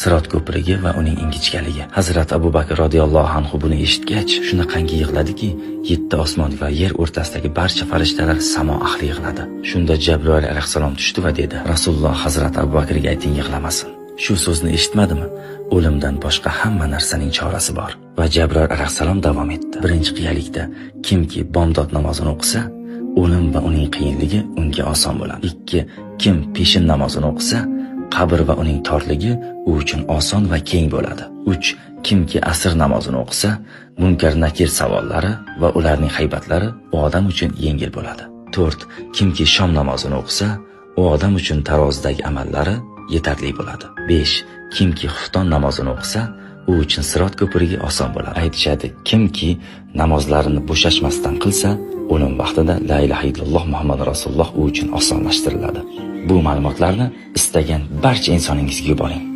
Sirot ko'prigi va uning ingichkaligi. Hazrat Abu Bakr roziyallohu anhu buni eshitgach, shunaqangi yig'ladiki, yetti osmon va yer o'rtasidagi barcha farishtalar, samo ahli yig'ladi. Shunda Jabroil alayhissalom tushdi va dedi: "Rasululloh Hazrat Abu Bakrga ayting, yig'lamasin. Shu so'zni eshitmadimi? O'limdan boshqa hamma narsaning chorasi bor." Va Jabroil alayhissalom davom etdi. Birinchi qiyalikda kimki bomdod namozini o'qisa, o'lim va uning qiyinligi unga oson bo'ladi. Ikki, kim peshin namozini o'qisa, qabr va uning torligi u uchun oson va keng bo'ladi. Uch, kimki asr namozini o'qisa, munkar nakir savollari va ularning haybatlari u odam uchun yengil bo'ladi. To'rt, kimki shom namozini o'qisa, u odam uchun tarozidagi amallari yetarli bo'ladi. 5. Kimki xufton namozini o'qisa, u uchun sirot ko'prigi oson bo'ladi. Aytishadi, kimki namozlarini bo'shashmasdan qilsa, o'lim vaqtida la ilaha illalloh Muhammad rasululloh u uchun osonlashtiriladi. Bu ma'lumotlarni istagan barcha insoningizga yuboring.